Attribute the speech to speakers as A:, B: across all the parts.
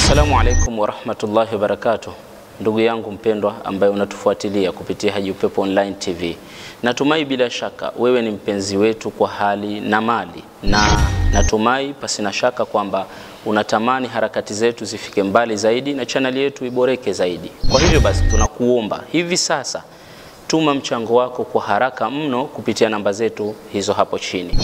A: Assalamu alaikum warahmatullahi wabarakatuh. Ndugu yangu mpendwa ambaye unatufuatilia kupitia Haji Upepo Online TV, natumai bila shaka wewe ni mpenzi wetu kwa hali na mali, na natumai pasina shaka kwamba unatamani harakati zetu zifike mbali zaidi na chaneli yetu iboreke zaidi. Kwa hivyo basi tunakuomba hivi sasa tuma mchango wako kwa haraka mno kupitia namba zetu hizo hapo chini.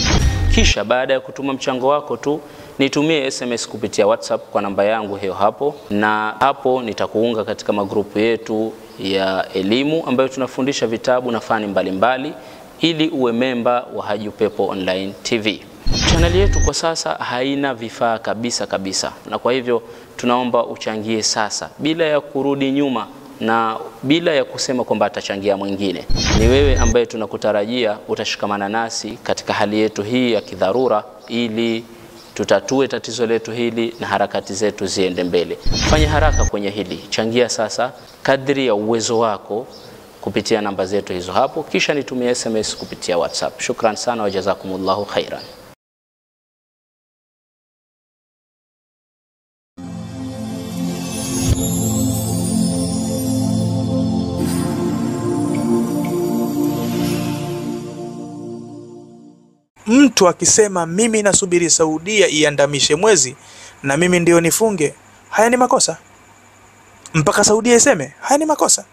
A: Kisha baada ya kutuma mchango wako tu nitumie SMS kupitia WhatsApp kwa namba yangu hiyo hapo, na hapo nitakuunga katika magrupu yetu ya elimu ambayo tunafundisha vitabu na fani mbalimbali ili uwe memba wa Haji Upepo Online TV. Chaneli yetu kwa sasa haina vifaa kabisa kabisa, na kwa hivyo tunaomba uchangie sasa bila ya kurudi nyuma na bila ya kusema kwamba atachangia mwingine. Ni wewe ambaye tunakutarajia utashikamana nasi katika hali yetu hii ya kidharura ili tutatue tatizo letu hili na harakati zetu ziende mbele. Fanya haraka kwenye hili, changia sasa kadri ya uwezo wako kupitia namba zetu hizo hapo, kisha nitumie SMS kupitia WhatsApp. Shukran sana wa jazakumullahu khairan.
B: Mtu akisema mimi nasubiri Saudia iandamishe mwezi na mimi ndio nifunge, haya ni makosa. Mpaka Saudia iseme, haya ni makosa.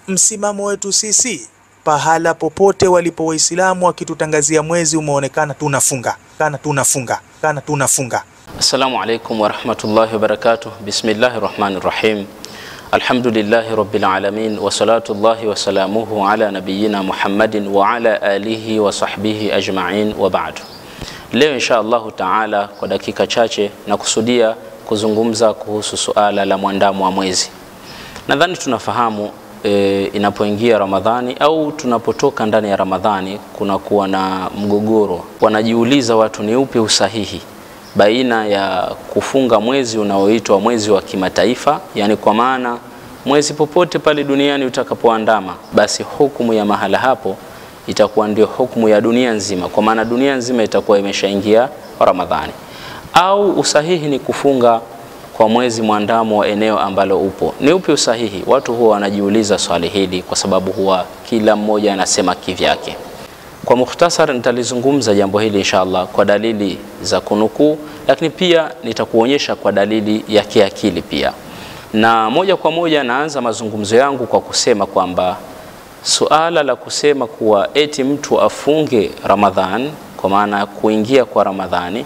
B: Msimamo wetu sisi, pahala popote walipo Waislamu wakitutangazia mwezi umeonekana, tunafunga. Kana tunafunga. Kana tunafunga.
A: Assalamu alaikum warahmatullahi wabarakatuh. Bismillahirrahmanirrahim. Alhamdulillahi rabbil alamin wa salatullahi wa salamuhu ala nabiyyina Muhammadin wa ala alihi wa sahbihi ajma'in wa ba'du. Leo insha Allahu ta'ala kwa dakika chache na kusudia kuzungumza kuhusu suala la mwandamo wa mwezi. Nadhani tunafahamu inapoingia Ramadhani au tunapotoka ndani ya Ramadhani kuna kuwa na mgogoro. Wanajiuliza watu ni upi usahihi baina ya kufunga mwezi unaoitwa mwezi wa kimataifa, yani kwa maana mwezi popote pale duniani utakapoandama basi hukumu ya mahala hapo itakuwa ndio hukumu ya dunia nzima, kwa maana dunia nzima itakuwa imeshaingia Ramadhani, au usahihi ni kufunga kwa mwezi mwandamo wa eneo ambalo upo. Ni upi usahihi? Watu huwa wanajiuliza swali hili kwa sababu huwa kila mmoja anasema kivyake. Kwa mukhtasar nitalizungumza jambo hili inshallah kwa dalili za kunukuu, lakini pia nitakuonyesha kwa dalili ya kiakili pia. Na moja kwa moja naanza mazungumzo yangu kwa kusema kwamba suala la kusema kuwa eti mtu afunge Ramadhan, kwa maana kuingia kwa Ramadhani,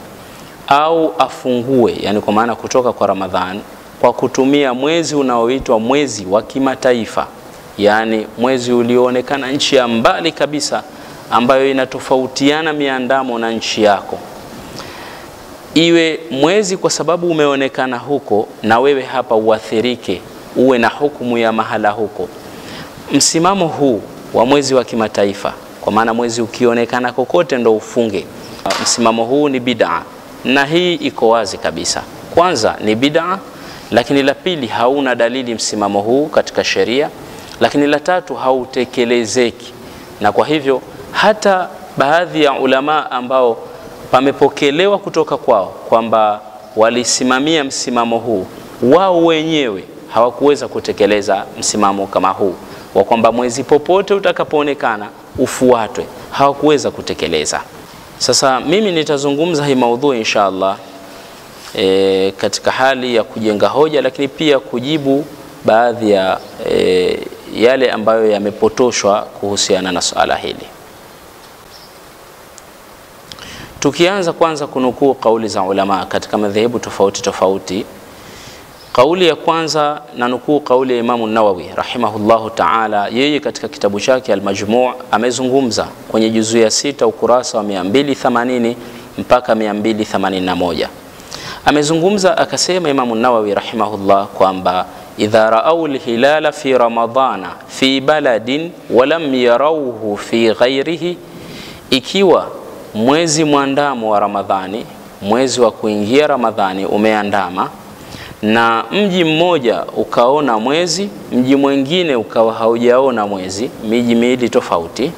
A: au afungue, yani kwa maana kutoka kwa Ramadhan, kwa kutumia mwezi unaoitwa mwezi wa kimataifa, yani mwezi ulioonekana nchi ya mbali kabisa ambayo inatofautiana miandamo na nchi yako, iwe mwezi kwa sababu umeonekana huko na wewe hapa uathirike, uwe na hukumu ya mahala huko. Msimamo huu wa mwezi wa kimataifa, kwa maana mwezi ukionekana kokote ndo ufunge, msimamo huu ni bid'a, na hii iko wazi kabisa. Kwanza ni bid'a, lakini la pili hauna dalili msimamo huu katika sheria, lakini la tatu hautekelezeki. Na kwa hivyo hata baadhi ya ulama ambao pamepokelewa kutoka kwao kwamba walisimamia msimamo huu, wao wenyewe hawakuweza kutekeleza msimamo kama huu wa kwamba mwezi popote utakapoonekana ufuatwe, hawakuweza kutekeleza. Sasa mimi nitazungumza hii maudhui inshallah katika hali ya kujenga hoja, lakini pia kujibu baadhi ya yale ambayo yamepotoshwa kuhusiana na suala hili. Tukianza kwanza kunukuu kauli za ulama katika madhehebu tofauti tofauti. Kauli ya kwanza na nukuu kauli ya Imamu Nawawi rahimahullahu ta'ala, yeye katika kitabu chake Al-Majmu' amezungumza kwenye juzu ya 6 ukurasa wa 280 mpaka 281. Amezungumza akasema Imamu Nawawi rahimahullah kwamba idha ra'aw al-hilala fi Ramadhana fi baladin wa lam yarawhu fi ghairihi, ikiwa mwezi mwandamo wa Ramadhani, mwezi wa kuingia Ramadhani umeandama na mji mmoja ukaona mwezi, mji mwingine ukawa haujaona mwezi, miji miwili tofauti,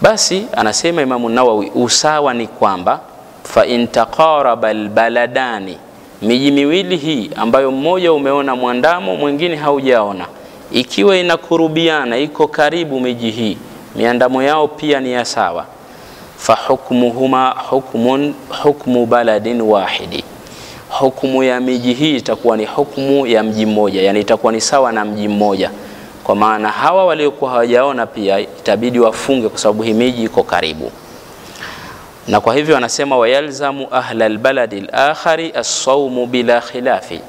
A: basi anasema Imamu Nawawi usawa ni kwamba fa intaqaraba albaladani, miji miwili hii ambayo mmoja umeona mwandamo mwingine haujaona, ikiwa inakurubiana, iko karibu miji hii, miandamo yao pia ni ya sawa, fahukmuhuma hukmun hukmu baladin wahidi, hukumu ya miji hii itakuwa ni hukumu ya mji mmoja, yani itakuwa ni sawa na mji mmoja. Kwa maana hawa waliokuwa hawajaona pia itabidi wafunge kwa sababu hii miji iko karibu. Na kwa hivyo wanasema wayalzamu ahla albaladi alakhari as-sawmu bila khilafi,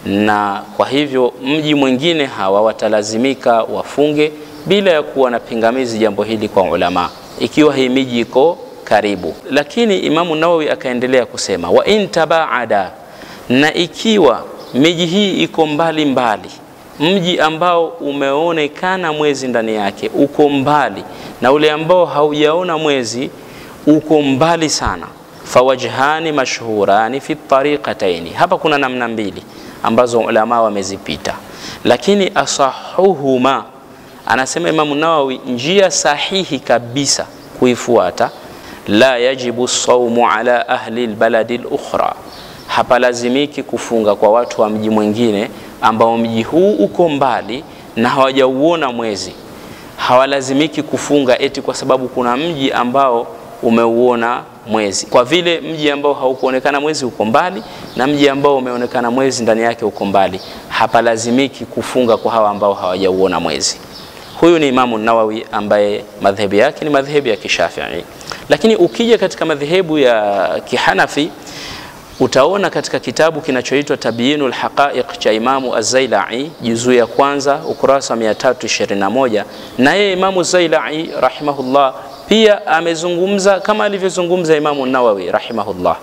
A: na kwa hivyo mji mwingine hawa watalazimika wafunge bila ya kuwa na pingamizi jambo hili kwa ulama, ikiwa hii miji iko karibu. Lakini Imamu Nawawi akaendelea kusema wa in tabaada, na ikiwa miji hii iko mbali mbali, mji ambao umeonekana mwezi ndani yake uko mbali na ule ambao haujaona mwezi uko mbali sana, fawajhani mashhurani fi tariqataini, hapa kuna namna mbili ambazo ulama wamezipita, lakini asahuhuma, anasema Imamu Nawawi, njia sahihi kabisa kuifuata, la yajibu saumu ala ahli albaladi alukhra, hapalazimiki kufunga kwa watu wa mji mwingine ambao mji huu uko mbali na hawajauona mwezi. Hawalazimiki kufunga eti kwa sababu kuna mji ambao umeuona mwezi, kwa vile mji ambao haukuonekana mwezi uko mbali na mji ambao umeonekana mwezi ndani yake uko mbali, hapalazimiki kufunga kwa hawa ambao hawajauona mwezi. Huyu ni Imamu Nawawi ambaye madhehebu yake ni madhehebu ya Kishafi'i. Lakini ukija katika madhehebu ya Kihanafi utaona katika kitabu kinachoitwa Tabyinul Haqa'iq cha Imamu Az-Zailai juzuu ya kwanza ukurasa 321, na yeye Imamu Zailai rahimahullah pia amezungumza kama alivyozungumza Imamu Nawawi rahimahullah.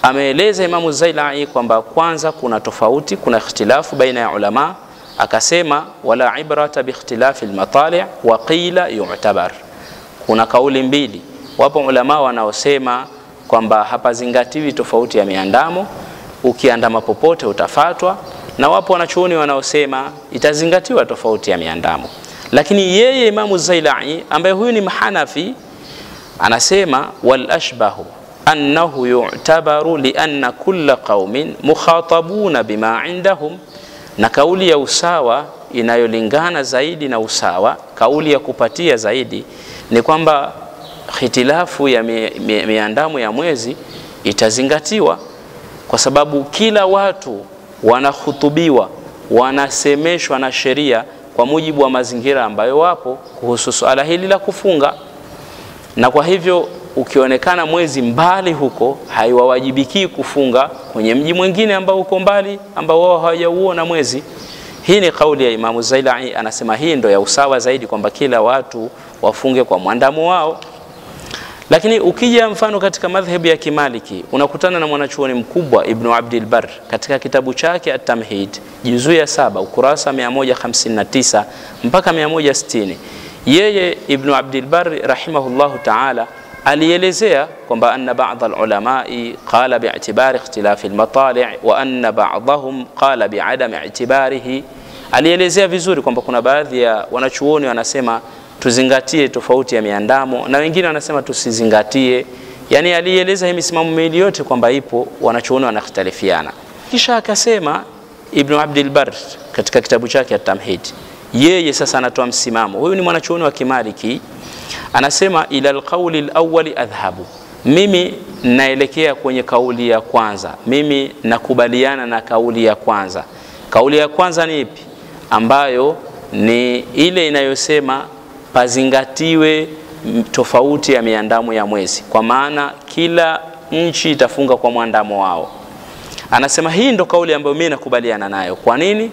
A: Ameeleza Imamu Zailai kwamba kwanza kuna tofauti, kuna ikhtilafu baina ya ulama, akasema wala ibrata bi ikhtilafi al-matali' wa qila yu'tabar. Kuna kauli mbili, wapo ulama wanaosema kwamba hapazingatiwi tofauti ya miandamo, ukiandama popote utafatwa, na wapo wanachuoni wanaosema itazingatiwa tofauti ya miandamo. Lakini yeye Imamu Zailai ambaye huyu ni Mhanafi anasema wal ashbahu annahu yu'tabaru li anna kulla qaumin mukhatabuna bima indahum, na kauli ya usawa inayolingana zaidi na usawa, kauli ya kupatia zaidi ni kwamba hitilafu ya miandamo ya mwezi itazingatiwa, kwa sababu kila watu wanahutubiwa, wanasemeshwa na sheria kwa mujibu wa mazingira ambayo wapo kuhusu swala hili la kufunga. Na kwa hivyo ukionekana mwezi mbali huko, haiwawajibiki kufunga kwenye mji mwingine ambao uko mbali, ambao wao hawajauona mwezi. Hii ni kauli ya Imamu Zailai, anasema hii ndo ya usawa zaidi, kwamba kila watu wafunge kwa mwandamo wao. Lakini ukija mfano katika madhhabu ya Kimaliki unakutana na mwanachuoni mkubwa Ibn Abdil Barr katika kitabu chake At-Tamhid juzuu ya 7 ukurasa 159 mpaka 160. Yeye Ibn Abdil Barr rahimahullahu ta'ala alielezea kwamba anna ba'd al-ulamai qala bi'tibari ikhtilafi al-matali' wa anna ba'dahum qala bi'adam i'tibarihi. Alielezea vizuri kwamba kuna baadhi ya wanachuoni wanasema tuzingatie tofauti ya miandamo na wengine wanasema tusizingatie. Yani alieleza hii misimamo miwili yote kwamba ipo, wanachuoni wanakhtalifiana. Kisha akasema Ibn Abdil Barr katika kitabu chake At-Tamhid, yeye sasa anatoa msimamo. Huyu ni mwanachuoni wa Kimaliki, anasema ila alqawli alawwali adhhabu, mimi naelekea kwenye kauli ya kwanza, mimi nakubaliana na kauli ya kwanza. Kauli ya kwanza ni ipi? Ambayo ni ile inayosema pazingatiwe tofauti ya miandamo ya mwezi, kwa maana kila nchi itafunga kwa mwandamo wao. Anasema hii ndo kauli ambayo mimi nakubaliana nayo. Kwa nini?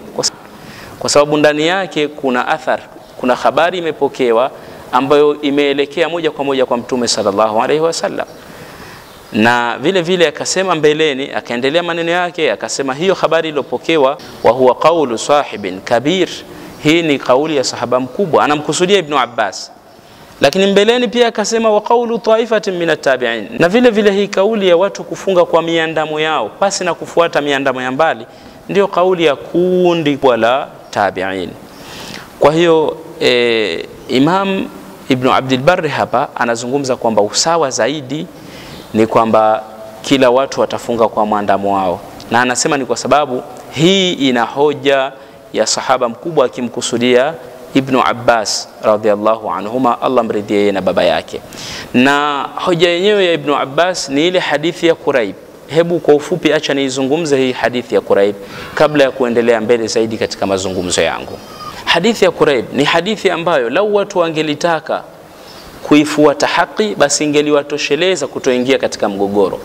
A: Kwa sababu ndani yake kuna athar, kuna habari imepokewa ambayo imeelekea moja kwa moja kwa Mtume sallallahu alaihi wasallam. Na vile vile akasema mbeleni, akaendelea maneno yake akasema hiyo habari iliyopokewa, wa huwa qawlu sahibin kabir, hii ni kauli ya sahaba mkubwa, anamkusudia Ibn Abbas. Lakini mbeleni pia akasema wa qawlu taifatin min at-tabi'in, na vile vile hii kauli ya watu kufunga kwa miandamo yao pasi na kufuata miandamo ya mbali ndio kauli ya kundi la tabi'in. Kwa hiyo Imam Ibn Abdil Barr hapa anazungumza kwamba usawa zaidi ni kwamba kila watu watafunga kwa mwandamo wao. Na anasema ni kwa sababu hii ina hoja ya sahaba mkubwa akimkusudia Ibn Abbas radhiallahu anhuma, Allah mridhie yeye na baba yake. Na hoja yenyewe ya Ibn Abbas ni ile hadithi ya Quraib. Hebu kwa ufupi acha niizungumze hii hadithi ya Quraib kabla ya kuendelea mbele zaidi katika mazungumzo yangu. Hadithi ya Quraib ni hadithi ambayo lau watu wangelitaka kuifuata haki basi ingeliwatosheleza kutoingia katika mgogoro.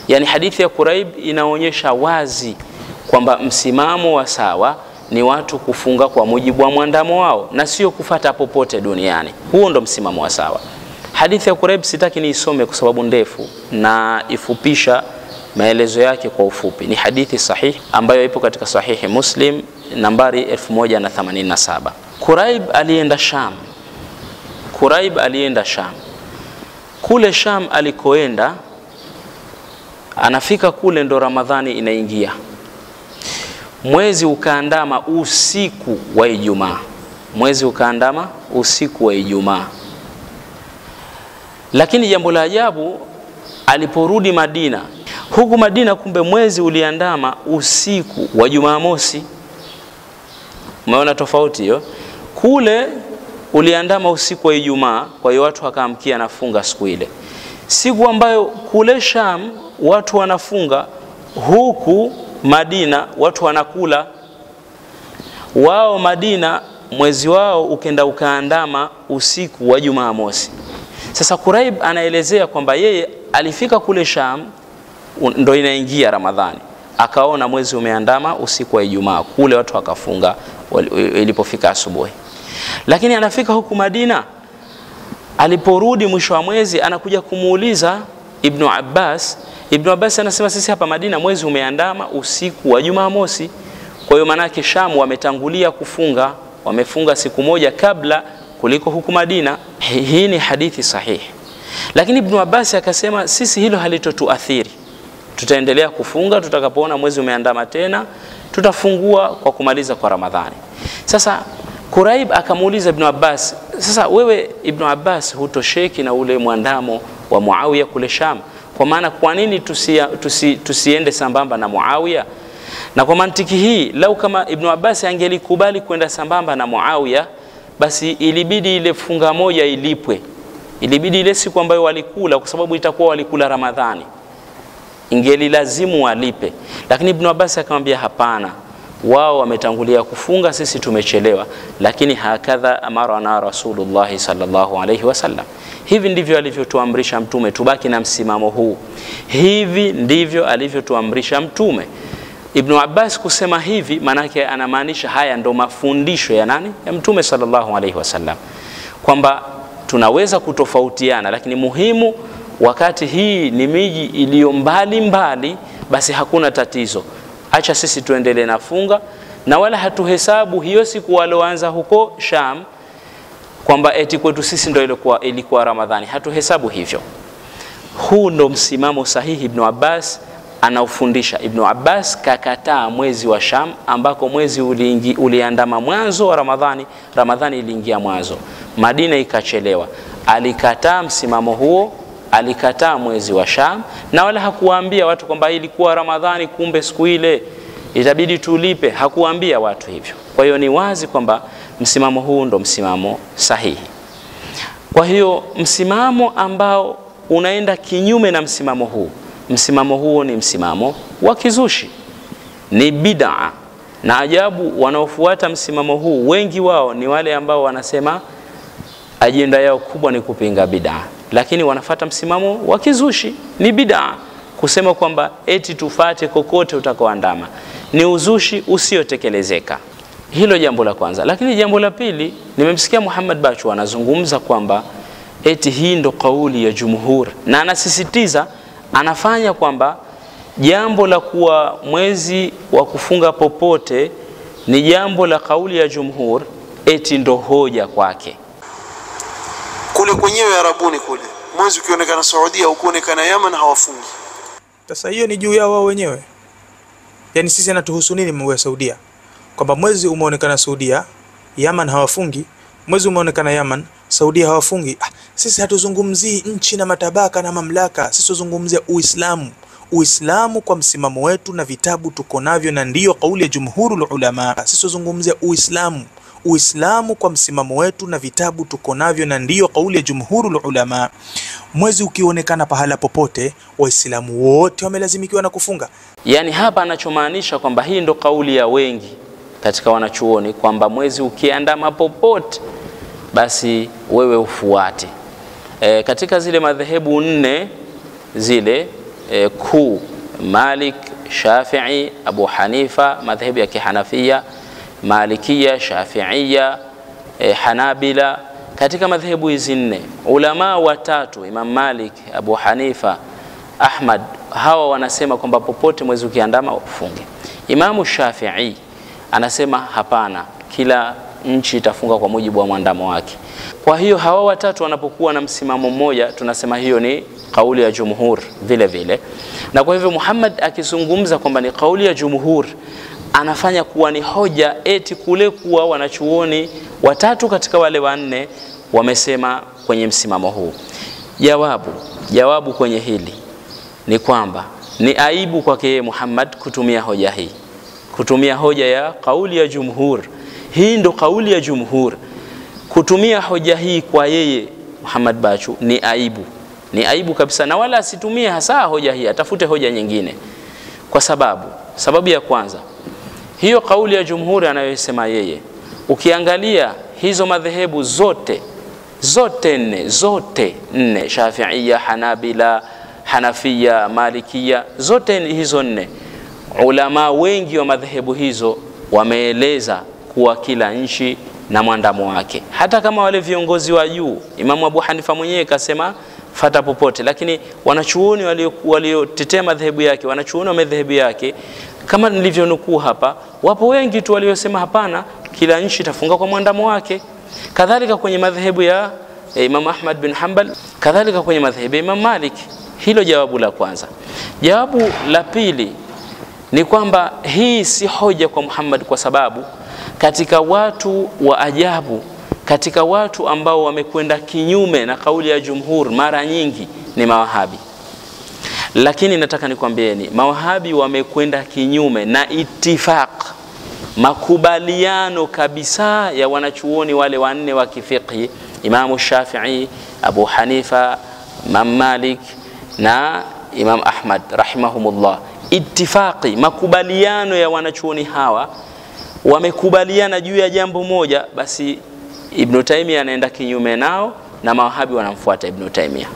A: Yani hadithi ya Quraib inaonyesha wazi kwamba msimamo wa sawa ni watu kufunga kwa mujibu wa mwandamo wao na sio kufata popote duniani. Huo ndo msimamo wa sawa. Hadithi ya Quraib sitaki niisome kwa sababu ndefu na ifupisha maelezo yake kwa ufupi. Ni hadithi sahihi ambayo ipo katika Sahihi Muslim nambari 1087. Quraib alienda Sham. Quraib alienda Sham. Kule Sham alikoenda, anafika kule ndo Ramadhani inaingia. Mwezi ukaandama usiku wa Ijumaa. Mwezi ukaandama usiku wa Ijumaa. Lakini jambo la ajabu, aliporudi Madina, huku Madina kumbe mwezi uliandama usiku wa Jumamosi. Umeona tofauti hiyo? Kule uliandama usiku wa Ijumaa, kwa hiyo watu wakaamkia nafunga siku ile. Siku ambayo kule Sham watu wanafunga, huku Madina watu wanakula. Wao Madina mwezi wao ukenda ukaandama usiku wa Jumamosi. Sasa Quraib anaelezea kwamba yeye alifika kule Sham ndo inaingia Ramadhani, akaona mwezi umeandama usiku wa Ijumaa, kule watu wakafunga ilipofika asubuhi. Lakini anafika huku Madina, aliporudi mwisho wa mwezi anakuja kumuuliza Ibn Abbas. Ibn Abbas anasema sisi hapa Madina mwezi umeandama usiku wa Jumamosi. Kwa hiyo manake Sham wametangulia kufunga, wamefunga siku moja kabla kuliko huku Madina. Hii ni hadithi sahihi. Lakini Ibn Abbas akasema sisi hilo halitotuathiri, tutaendelea kufunga, tutakapoona mwezi umeandama tena tutafungua kwa kumaliza kwa Ramadhani. Sasa Quraib akamuuliza Ibn Abbas, sasa wewe Ibn Abbas hutosheki na ule mwandamo wa Muawiya kule Sham? Kwa maana kwa nini tusiende sambamba na Muawiya? Na kwa mantiki hii, lau kama Ibn Abbas angelikubali kwenda sambamba na Muawiya, basi ilibidi ile funga moja ilipwe. Ilibidi ile siku ambayo walikula, kwa sababu itakuwa walikula Ramadhani, ingelilazimu walipe. Lakini Ibn Abbas akamwambia hapana, wao wametangulia kufunga, sisi tumechelewa. Lakini hakadha amarana Rasulullah sallallahu alayhi wasallam, hivi ndivyo alivyotuamrisha Mtume, tubaki na msimamo huu. Hivi ndivyo alivyotuamrisha Mtume. Ibn Abbas kusema hivi manake anamaanisha haya ndo mafundisho ya nani? Ya Mtume sallallahu alayhi wasallam, kwamba tunaweza kutofautiana, lakini muhimu wakati hii ni miji iliyo mbali mbali, basi hakuna tatizo. Acha sisi tuendelee na funga, na wala hatuhesabu hiyo siku waloanza huko Sham kwamba eti kwetu sisi ndio ilikuwa Ramadhani. Hatuhesabu hivyo. Huu ndo msimamo sahihi Ibn Abbas anaufundisha. Ibn Abbas kakataa mwezi wa Sham ambako mwezi uliandama mwanzo wa Ramadhani. Ramadhani iliingia mwanzo, Madina ikachelewa. Alikataa msimamo huo, alikataa mwezi wa Sham, na wala hakuwaambia watu kwamba ilikuwa Ramadhani kumbe siku ile itabidi tulipe. Hakuwaambia watu hivyo. Kwa hiyo ni wazi kwamba msimamo huu ndo msimamo sahihi. Kwa hiyo msimamo ambao unaenda kinyume na msimamo huu, msimamo huo ni msimamo wa kizushi, ni bid'a. Na ajabu, wanaofuata msimamo huu wengi wao ni wale ambao wanasema ajenda yao kubwa ni kupinga bid'a, lakini wanafata msimamo wa kizushi, ni bid'a. Kusema kwamba eti tufate kokote utakoandama ni uzushi usiotekelezeka. Hilo jambo la kwanza. Lakini jambo la pili, nimemsikia Muhammad Bachu anazungumza kwamba eti hii ndo kauli ya jumhur, na anasisitiza, anafanya kwamba jambo la kuwa mwezi wa kufunga popote ni jambo la kauli ya jumhur, eti ndo hoja kwake.
C: Kule kwenyewe Arabuni kule mwezi ukionekana Saudia, ukionekana Yemen hawafungi.
B: Sasa hiyo ni juu yao wao wenyewe. Yaani sisi anatuhusu nini mambo ya Saudia? Kwamba mwezi umeonekana Saudia, Yemen hawafungi, mwezi umeonekana Yemen, Saudia hawafungi. Sisi hatuzungumzii nchi na matabaka na mamlaka, sisi tuzungumzia Uislamu. Uislamu kwa msimamo wetu na vitabu tuko navyo, na ndiyo kauli ya jumhurul ulama. Sisi tuzungumzia Uislamu. Uislamu kwa msimamo wetu na vitabu tuko navyo, na ndiyo kauli ya jumhurul ulama. Mwezi ukionekana pahala popote, Waislamu wote wamelazimikiwa na kufunga.
A: Yani hapa anachomaanisha kwamba hii ndo kauli ya wengi katika wanachuoni kwamba mwezi ukiandama popote basi wewe ufuate. Katika zile madhehebu nne zile kuu, Malik, Shafi'i, Abu Hanifa, madhehebu ya Kihanafia, Malikia, Shafi'ia, Hanabila. Katika madhehebu hizi nne, ulama watatu, Imam Malik, Abu Hanifa, Ahmad, hawa wanasema kwamba popote mwezi ukiandama ufunge. Imamu Shafi'i anasema hapana, kila nchi itafunga kwa mujibu wa mwandamo wake. Kwa hiyo hawa watatu wanapokuwa na msimamo mmoja, tunasema hiyo ni kauli ya jumhur vile vile. Na kwa hivyo Muhammad akizungumza kwamba ni kauli ya jumhur, anafanya kuwa ni hoja eti kule kuwa wanachuoni watatu katika wale wanne wamesema kwenye msimamo huu. Jawabu kwenye hili ni kwamba ni aibu kwake Muhammad kutumia hoja hii, kutumia hoja ya kauli ya jumhur. Hii ndo kauli ya jumhur. Kutumia hoja hii kwa yeye Muhammad Bachu ni aibu. Ni aibu kabisa, na wala asitumie hasa hoja hii, atafute hoja nyingine. Kwa sababu ya kwanza, hiyo kauli ya jumhuri anayosema yeye, ukiangalia hizo madhehebu zote nne, Shafi'ia, Hanabila, Hanafia, Malikia, zote hizo nne, ulama wengi wa madhehebu hizo wameeleza kuwa kila nchi na mwandamo wake. Hata kama wale viongozi wa juu, Imamu Abu Hanifa mwenyewe kasema fata popote, lakini wanachuoni waliotetea madhehebu yake, wanachuoni wa madhehebu yake, kama nilivyonukuu hapa, wapo wengi tu waliosema hapana, kila nchi itafunga kwa mwandamo wake. Kadhalika kwenye madhehebu ya Imam Ahmad bin Hanbal, kadhalika kwenye madhehebu ya Imam Malik. Hilo jawabu la kwanza. Jawabu la pili ni kwamba hii si hoja kwa Muhammad, kwa sababu katika watu wa ajabu, katika watu ambao wamekwenda kinyume na kauli ya jumhur mara nyingi ni mawahabi. Lakini nataka nikwambieni, mawahabi wamekwenda kinyume na itifaq, makubaliano kabisa ya wanachuoni wale wanne wa kifiqhi, Imamu Shafi'i, Abu Hanifa, Imam Malik na Imam Ahmad rahimahumullah. Itifaqi, makubaliano ya wanachuoni hawa, wamekubaliana juu ya jambo moja, basi Ibn Taymiyyah anaenda kinyume nao na mawahabi wanamfuata Ibn Taymiyyah.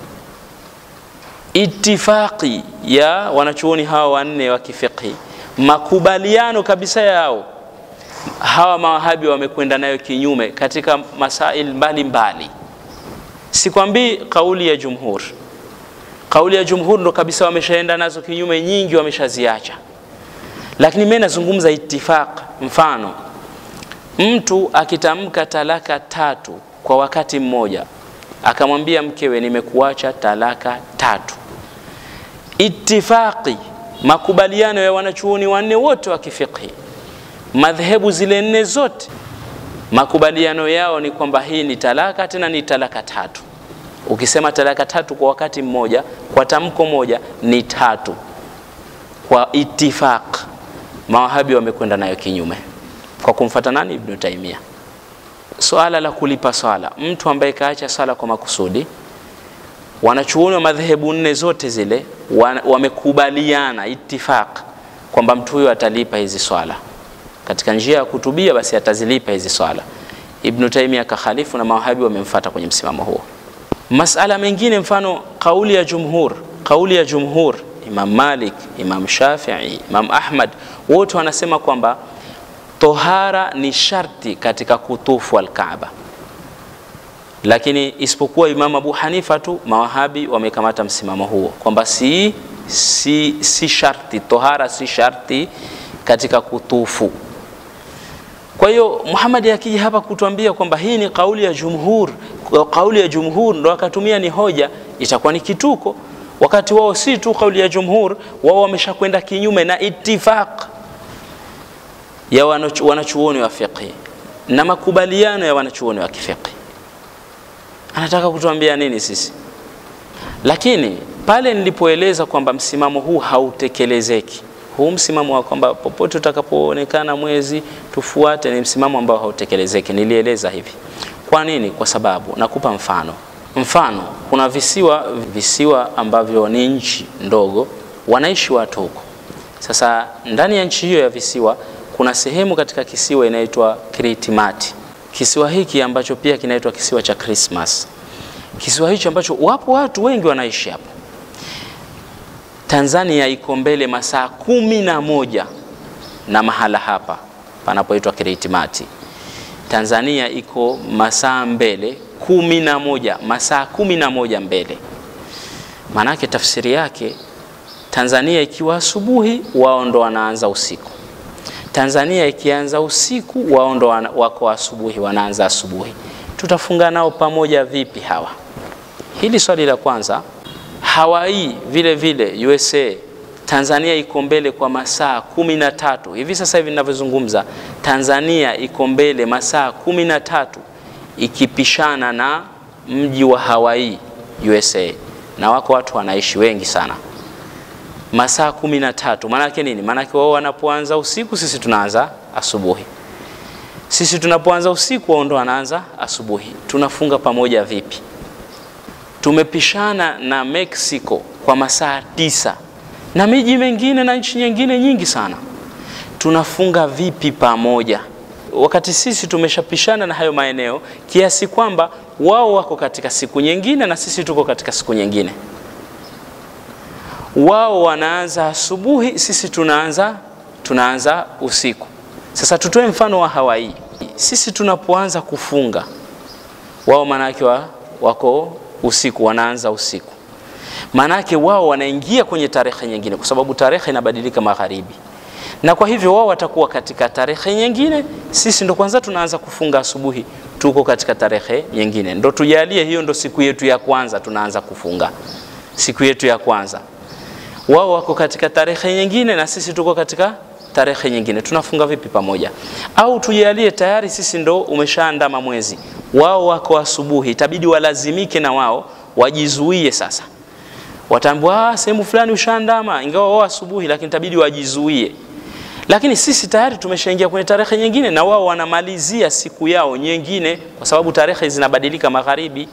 A: Itifaqi ya wanachuoni hawa wanne wa kifiqhi, makubaliano kabisa yao, hawa mawahabi wamekwenda nayo kinyume katika masail mbalimbali. Sikwambii kauli ya jumhur. Kauli ya jumhur ndo kabisa wameshaenda nazo kinyume, nyingi wameshaziacha. Lakini mimi nazungumza itifaq. Mfano, mtu akitamka talaka tatu kwa wakati mmoja, akamwambia mkewe nimekuacha talaka tatu, itifaqi, makubaliano ya wanachuoni wanne wote wa kifiqhi, madhehebu zile nne zote, makubaliano yao ni kwamba hii ni talaka, tena ni talaka tatu. Ukisema talaka tatu kwa wakati mmoja, kwa tamko moja, ni tatu kwa itifaq. Mawahabi wamekwenda nayo kinyume kwa kumfuata nani? Ibn Taymiyyah. Swala la kulipa swala, mtu ambaye kaacha swala kwa makusudi, wanachuoni wa madhehebu nne zote zile wamekubaliana itifaq kwamba mtu huyo atalipa hizi swala katika njia ya kutubia, basi atazilipa hizi swala. Ibn Taymiyyah kakhalifu na mawahabi wamemfuata kwenye msimamo huo. Masala mengine, mfano kauli ya jumhur, kauli ya jumhur, Imam Malik, Imam Shafi'i, Imam Ahmad, wote wanasema kwamba tohara ni sharti katika kutufu al-Kaaba. Lakini isipokuwa Imam Abu Hanifa tu, mawahabi wamekamata msimamo huo kwamba si sharti, tohara si sharti katika kutufu. Kwa hiyo Muhammad akija hapa kutuambia kwamba hii ni kauli ya jumhur, kauli ya jumhur ndo akatumia ni hoja, itakuwa ni kituko. Wakati wao si tu kauli ya jumhur, wao wameshakwenda kinyume na itifaq ya wanachuoni wa fiqh na makubaliano ya wanachuoni wa fiqh. Anataka kutuambia nini sisi? Lakini Pale nilipoeleza kwamba msimamo huu hautekelezeki, huu msimamo wa kwamba popote utakapoonekana mwezi tufuate, ni msimamo ambao hautekelezeki. Nilieleza hivi. Kwa nini? Kwa sababu nakupa mfano. Mfano, kuna visiwa ambavyo ni nchi ndogo, wanaishi watu huko. Sasa ndani ya nchi hiyo ya visiwa kuna sehemu katika kisiwa inaitwa Kiritimati. Kisiwa hiki ambacho pia kinaitwa kisiwa cha Christmas. Kisiwa hicho ambacho wapo watu wengi wanaishi hapo. Tanzania iko mbele masaa 11 na mahala hapa panapoitwa Kiritimati. Tanzania iko masaa mbele 11, masaa 11 mbele. Manake tafsiri yake, Tanzania ikiwa asubuhi wao ndo wanaanza usiku. Tanzania ikianza usiku wao ndo wako asubuhi, wanaanza asubuhi. Tutafunga nao pamoja vipi hawa? Hili swali la kwanza. Hawaii vile vile USA, Tanzania iko mbele kwa masaa 13. Hivi sasa hivi ninavyozungumza, Tanzania iko mbele masaa 13 ikipishana na mji wa Hawaii USA, na wako watu wanaishi wengi sana. Masaa 13. Maana yake nini? Maana yake wao wanapoanza usiku sisi tunaanza asubuhi. Sisi tunapoanza usiku wao ndo wanaanza asubuhi. Tunafunga pamoja vipi? Tumepishana na Mexico kwa masaa 9 na miji mengine na nchi nyingine nyingi sana. Tunafunga vipi pamoja wakati sisi tumeshapishana na hayo maeneo kiasi kwamba wao wako katika siku nyingine na sisi tuko katika siku nyingine? Wao wanaanza asubuhi, sisi tunaanza usiku. Sasa tutoe mfano wa Hawaii. Sisi tunapoanza kufunga, wao manake wako usiku, wanaanza usiku. Manake wao wanaingia kwenye tarehe nyingine, kwa sababu tarehe inabadilika magharibi. Na kwa hivyo wao watakuwa katika tarehe nyingine, sisi ndo kwanza tunaanza kufunga asubuhi, tuko katika tarehe nyingine. Ndo tujalie hiyo ndo siku yetu ya kwanza tunaanza kufunga. Siku yetu ya kwanza. Wao wako katika tarehe nyingine na sisi tuko katika tarehe nyingine. Tunafunga vipi pamoja? Au tujalie tayari sisi ndo umeshaandama mwezi, wao wako asubuhi, itabidi walazimike na wao wajizuie sasa. Watambua sehemu fulani ushaandama, ingawa wao asubuhi, lakini itabidi wajizuie. Lakini sisi tayari tumeshaingia kwenye tarehe nyingine na wao wanamalizia siku yao nyingine, kwa sababu tarehe zinabadilika magharibi.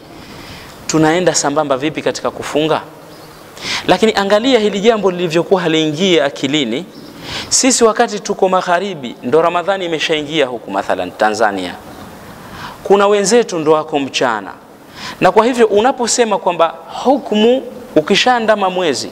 A: Tunaenda sambamba vipi katika kufunga? Lakini angalia hili jambo lilivyokuwa haliingia akilini. Sisi wakati tuko magharibi ndo Ramadhani imeshaingia huku mathalan Tanzania. Kuna wenzetu ndo wako mchana. Na kwa hivyo unaposema kwamba hukumu ukishaandama mwezi,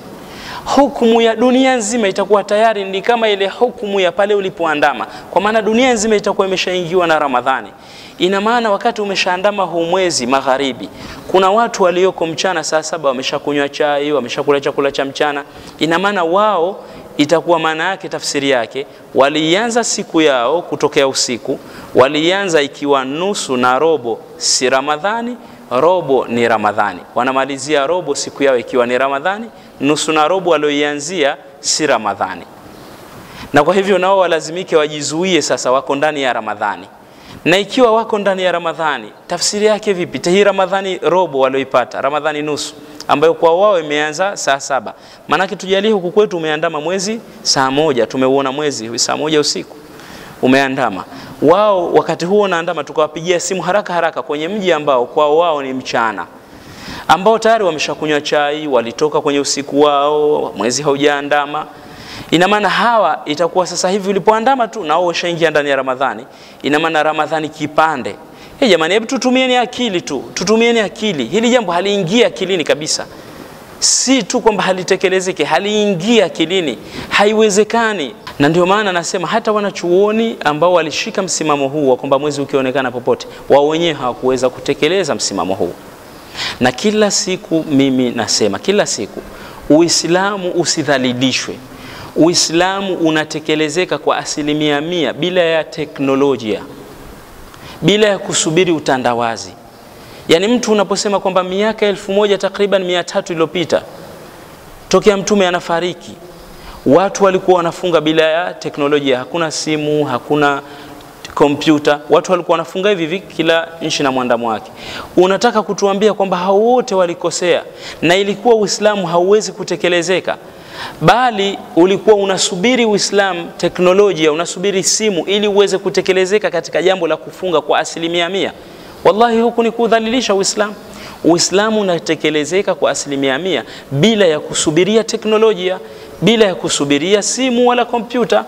A: hukumu ya dunia nzima itakuwa tayari ni kama ile hukumu ya pale ulipoandama. Kwa maana dunia nzima itakuwa imeshaingiwa na Ramadhani. Ina maana wakati umeshaandama huu mwezi magharibi, kuna watu walioko mchana saa 7 wameshakunywa chai, wameshakula chakula cha mchana. Ina maana wao itakuwa maana yake, tafsiri yake, walianza siku yao kutokea usiku, walianza ikiwa nusu na robo si Ramadhani, robo ni Ramadhani. Wanamalizia robo siku yao ikiwa ni Ramadhani, nusu na robo walioianzia si Ramadhani. Na kwa hivyo nao walazimike wajizuie sasa, wako ndani ya Ramadhani. Na ikiwa wako ndani ya Ramadhani, tafsiri yake vipi? Hii Ramadhani robo walioipata, Ramadhani nusu, ambayo kwa wao imeanza saa 7. Maana tujalie huku kwetu umeandama mwezi saa 1, tumeuona mwezi saa 1 usiku umeandama. Wao wakati huo naandama, tukawapigia simu haraka haraka kwenye mji ambao kwa wao ni mchana, ambao tayari wameshakunywa chai, walitoka kwenye usiku wao, mwezi haujaandama. Ina maana hawa itakuwa sasa hivi ulipoandama tu na wao washaingia ndani ya Ramadhani. Ina maana Ramadhani kipande. Hey jamani, hebu tutumieni akili tu, tutumieni akili. Hili jambo haliingia akilini kabisa. Si tu kwamba halitekelezeki, haliingia akilini, haiwezekani. Na ndio maana nasema hata wanachuoni ambao walishika msimamo huu wa kwamba mwezi ukionekana popote, wao wenyewe hawakuweza kutekeleza msimamo huu. Na kila siku mimi nasema, kila siku Uislamu usidhalilishwe. Uislamu unatekelezeka kwa 100% bila ya teknolojia, bila ya kusubiri utandawazi. Yani mtu unaposema kwamba miaka 1000 takriban 300 iliyopita tokea mtume anafariki, watu walikuwa wanafunga bila ya teknolojia, hakuna simu, hakuna kompyuta, watu walikuwa wanafunga hivi hivi, kila nchi na mwandamo wake. Unataka kutuambia kwamba hao wote walikosea na ilikuwa Uislamu hauwezi kutekelezeka, bali ulikuwa unasubiri Uislamu, teknolojia, unasubiri simu ili uweze kutekelezeka katika jambo la kufunga kwa 100%? Wallahi huku ni kudhalilisha Uislamu. Uislamu unatekelezeka kwa 100% bila ya kusubiria teknolojia, bila ya kusubiria simu wala kompyuta.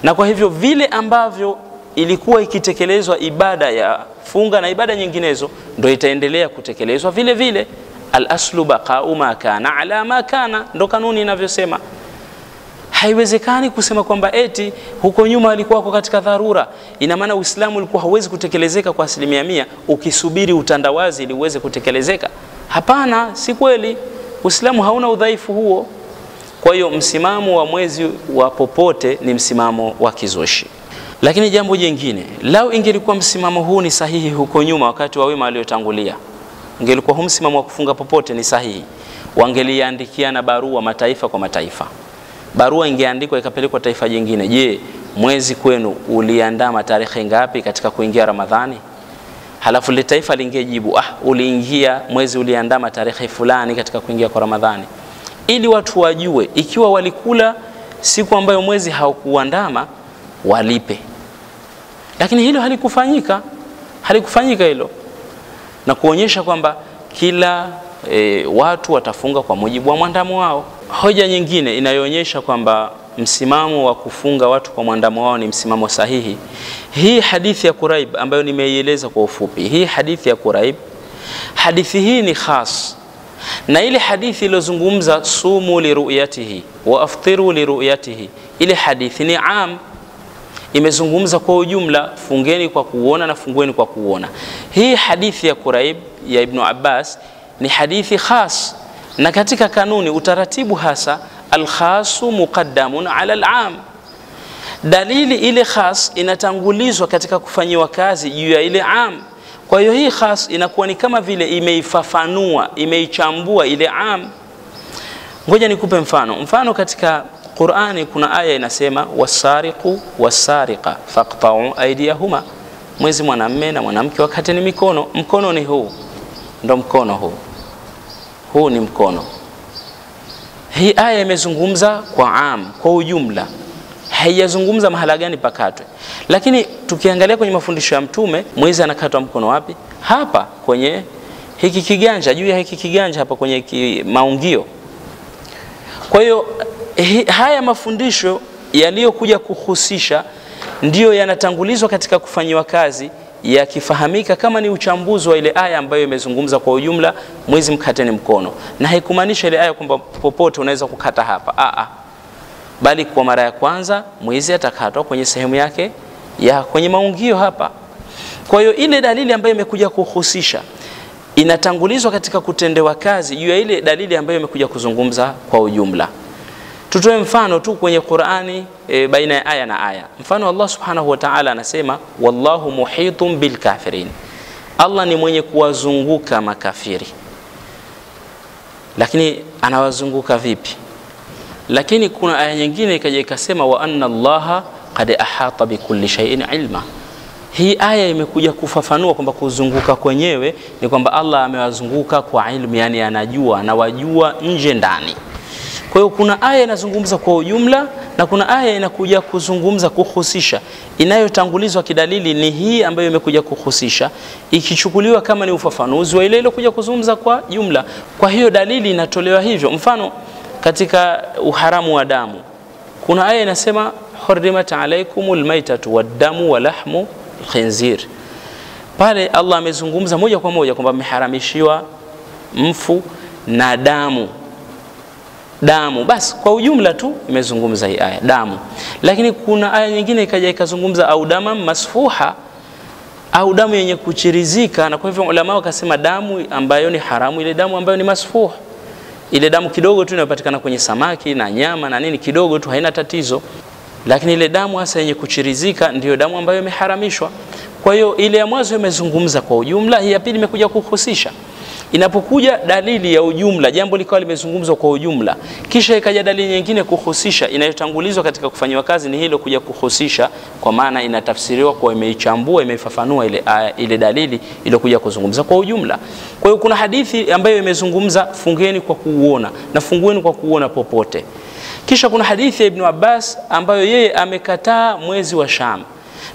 A: Na kwa hivyo vile ambavyo ilikuwa ikitekelezwa ibada ya funga na ibada nyinginezo, ndo itaendelea kutekelezwa vile vile. Al-aslu baqa'u ma kana ala ma kana, ndo kanuni inavyosema. Haiwezekani kusema kwamba eti huko nyuma walikuwa wako katika dharura. Ina maana Uislamu ulikuwa hauwezi kutekelezeka kwa 100% ukisubiri utandawazi ili uweze kutekelezeka. Hapana, si kweli. Uislamu hauna udhaifu huo. Kwa hiyo msimamo wa mwezi wa popote ni msimamo wa kizushi. Lakini jambo jingine, lau ingelikuwa msimamo huu ni sahihi huko nyuma wakati wa wema waliotangulia, ingelikuwa huu msimamo wa kufunga popote ni sahihi, wangeliandikiana barua mataifa kwa mataifa. Barua ingeandikwa ikapelekwa taifa jingine. Je, mwezi kwenu uliandama tarehe ngapi katika kuingia Ramadhani? Halafu lile taifa lingejibu, uliingia mwezi uliandama tarehe fulani katika kuingia kwa Ramadhani. Ili watu wajue ikiwa walikula siku ambayo mwezi haukuandama walipe. Lakini hilo halikufanyika. Halikufanyika hilo. Na kuonyesha kwamba kila watu watafunga kwa mujibu wa mwandamo wao. Hoja nyingine inayoonyesha kwamba msimamo wa kufunga watu kwa mwandamo wao ni msimamo sahihi, hii hadithi ya Quraib ambayo nimeieleza kwa ufupi. Hii hadithi ya Quraib, hadithi hii ni khas na ile hadithi iliyozungumza sumu li ru'yatihi wa aftiru li ru'yatihi, ile hadithi ni am, imezungumza kwa ujumla, fungeni kwa kuona na fungueni kwa kuona. Hii hadithi ya Quraib ya Ibn Abbas ni hadithi khas, na katika kanuni utaratibu hasa al-khasu muqaddamun ala al-am, dalili ile khas inatangulizwa katika kufanyiwa kazi juu ya ile am. Kwa hiyo hii khas inakuwa ni kama vile imeifafanua, imeichambua ile am. Ngoja nikupe mfano. Mfano katika Qur'ani kuna aya inasema wasariqu wasariqa faqta'u aydiyahuma, mwezi mwanamume na mwanamke wakateni mikono. Mkono ni huu, ndo mkono huu, huu ni mkono. Hii aya imezungumza kwa am, kwa ujumla, haijazungumza mahala gani pakatwe. Lakini tukiangalia kwenye mafundisho ya Mtume, mwizi anakatwa mkono wapi? Hapa kwenye hiki kiganja, juu ya hiki kiganja hapa kwenye maungio. Kwa hiyo haya mafundisho yaliyokuja kuhusisha ndiyo yanatangulizwa katika kufanyiwa kazi, yakifahamika kama ni uchambuzi wa ile aya ambayo imezungumza kwa ujumla, mwizi mkateni mkono. Na haikumaanisha ile aya kwamba popote unaweza kukata hapa, bali kwa mara ya kwanza mwizi atakatwa kwenye sehemu yake ya kwenye maungio hapa. Kwa hiyo ile dalili ambayo imekuja kuhusisha inatangulizwa katika kutendewa kazi juu ya ile dalili ambayo imekuja kuzungumza kwa ujumla. Tutoe mfano tu kwenye Qur'ani, baina ya aya na aya. Mfano Allah Subhanahu wa Ta'ala anasema wallahu muhitun bil kafirin, Allah ni mwenye kuwazunguka makafiri. Lakini anawazunguka vipi? Lakini kuna aya nyingine ikaja ikasema wa anna Allaha qad ahata bi kulli shay'in ilma. Hii aya imekuja kufafanua kwamba kuzunguka kwenyewe ni kwamba Allah amewazunguka kwa ilmu, yani anajua, anawajua nje ndani. Kwa hiyo kuna aya inazungumza kwa ujumla na kuna aya inakuja kuzungumza kuhusisha. Inayotangulizwa kidalili ni hii ambayo imekuja kuhusisha, ikichukuliwa kama ni ufafanuzi wa ile iliyokuja kuzungumza kwa jumla. Kwa hiyo dalili inatolewa hivyo. Mfano katika uharamu wa damu, kuna aya inasema hurrimat alaykumul maitatu waddamu walahmu alkhinzir. Pale Allah amezungumza moja kwa moja kwamba mmeharamishiwa mfu na damu. Damu basi kwa ujumla tu imezungumza hii aya damu. Lakini kuna aya nyingine ikaja ikazungumza au dama masfuha, au damu yenye kuchirizika. Na kwa hivyo ulama wakasema damu ambayo ni haramu ile damu ambayo ni masfuha, ile damu kidogo tu inayopatikana kwenye samaki na nyama na nini, kidogo tu haina tatizo. Lakini ile damu hasa yenye kuchirizika ndiyo damu ambayo imeharamishwa. Kwa hiyo ile ya mwanzo imezungumza kwa ujumla, hii ya pili imekuja kuhusisha. Inapokuja dalili ya ujumla, jambo likawa limezungumzwa kwa ujumla, kisha ikaja dalili nyingine kuhusisha, inayotangulizwa katika kufanywa kazi ni hilo kuja kuhusisha, kwa maana inatafsiriwa kwa imeichambua, imeifafanua ile aya, ile dalili iliyokuja kuzungumza kwa ujumla. Kwa hiyo kuna hadithi ambayo imezungumza fungeni kwa kuuona na fungueni kwa kuuona popote. Kisha kuna hadithi ya Ibn Abbas ambayo yeye amekataa mwezi wa Sham,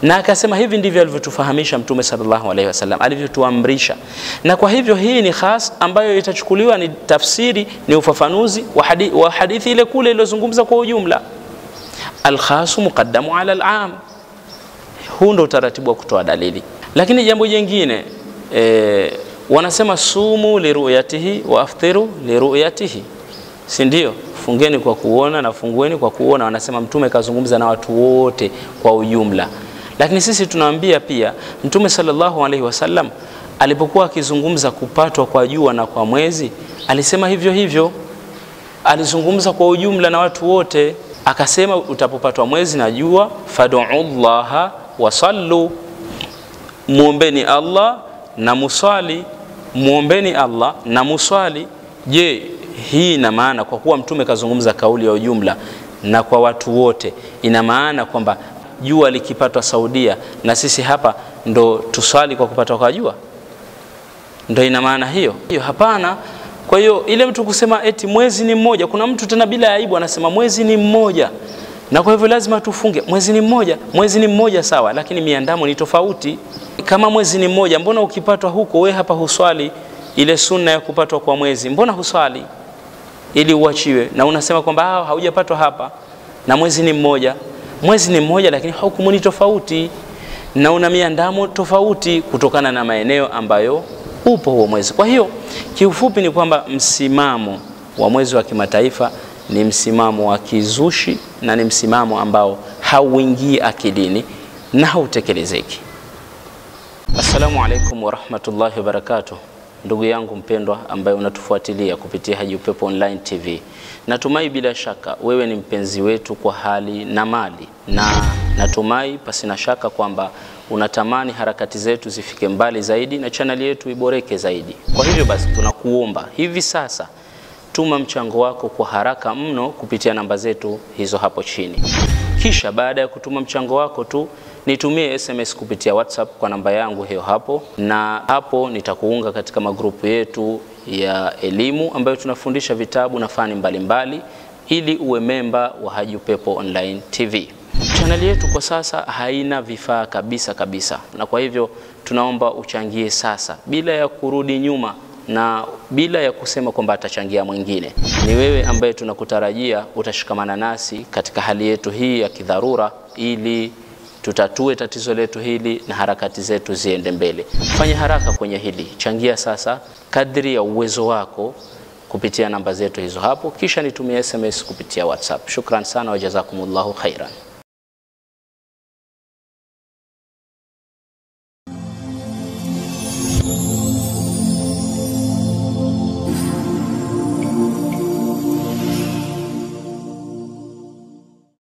A: na akasema hivi ndivyo alivyotufahamisha Mtume sallallahu alaihi wasallam, alivyotuamrisha. Na kwa hivyo hii ni khas ambayo itachukuliwa ni tafsiri, ni ufafanuzi wa hadithi ile kule iliyozungumza kwa ujumla. Al-khasu muqaddamu ala al-am. Huu ndio utaratibu wa kutoa dalili. Lakini jambo jingine, wanasema sumu liruyatihi wa aftiru liruyatihi, si ndio? Fungeni kwa kuona na fungueni kwa kuona. Wanasema Mtume kazungumza na watu wote kwa ujumla. Lakini sisi tunaambia pia Mtume sallallahu alaihi wasallam alipokuwa akizungumza kupatwa kwa jua na kwa mwezi, alisema hivyo hivyo, alizungumza kwa ujumla na watu wote. Akasema utapopatwa mwezi na jua, fad'ullaha wasallu, muombeni Allah na musali, muombeni Allah na musali. Je, hii ina maana kwa kuwa Mtume kazungumza kauli ya ujumla na kwa watu wote, ina maana kwamba jua likipatwa Saudia na sisi hapa ndo tuswali kwa kupatwa kwa jua? Ndo ina maana hiyo? Hiyo hapana. Kwa hiyo ile mtu kusema eti mwezi ni mmoja, kuna mtu tena bila aibu anasema mwezi ni mmoja na kwa hivyo lazima tufunge mwezi ni mmoja. Mwezi ni mmoja sawa, lakini miandamo ni tofauti. Kama mwezi ni mmoja, mbona ukipatwa huko we hapa huswali ile sunna ya kupatwa kwa mwezi? Mbona huswali ili uachiwe? Na unasema kwamba haujapatwa hapa na mwezi ni mmoja. Mwezi ni mmoja lakini hukumu ni tofauti na una miandamo tofauti kutokana na maeneo ambayo upo huo mwezi. Kwa hiyo kiufupi ni kwamba msimamo wa mwezi wa kimataifa ni msimamo wa kizushi na ni msimamo ambao hauingii akilini na hautekelezeki. Assalamu alaikum warahmatullahi wabarakatuh. Ndugu yangu mpendwa ambaye unatufuatilia kupitia Haji Upepo Online TV, natumai bila shaka wewe ni mpenzi wetu kwa hali na mali, na natumai pasina shaka kwamba unatamani harakati zetu zifike mbali zaidi na chaneli yetu iboreke zaidi. Kwa hivyo basi tunakuomba hivi sasa tuma mchango wako kwa haraka mno kupitia namba zetu hizo hapo chini. Kisha baada ya kutuma mchango wako tu nitumie SMS kupitia WhatsApp kwa namba yangu hiyo hapo, na hapo nitakuunga katika magrupu yetu ya elimu ambayo tunafundisha vitabu na fani mbalimbali ili uwe memba wa Haji Upepo Online TV. Chaneli yetu kwa sasa haina vifaa kabisa kabisa, na kwa hivyo tunaomba uchangie sasa bila ya kurudi nyuma na bila ya kusema kwamba atachangia mwingine. Ni wewe ambaye tunakutarajia utashikamana nasi katika hali yetu hii ya kidharura ili tutatue tatizo letu hili na harakati zetu ziende mbele. Fanya haraka kwenye hili, changia sasa kadri ya uwezo wako kupitia namba zetu hizo hapo, kisha nitumie SMS kupitia WhatsApp. Shukran sana wa jazakumullahu khairan.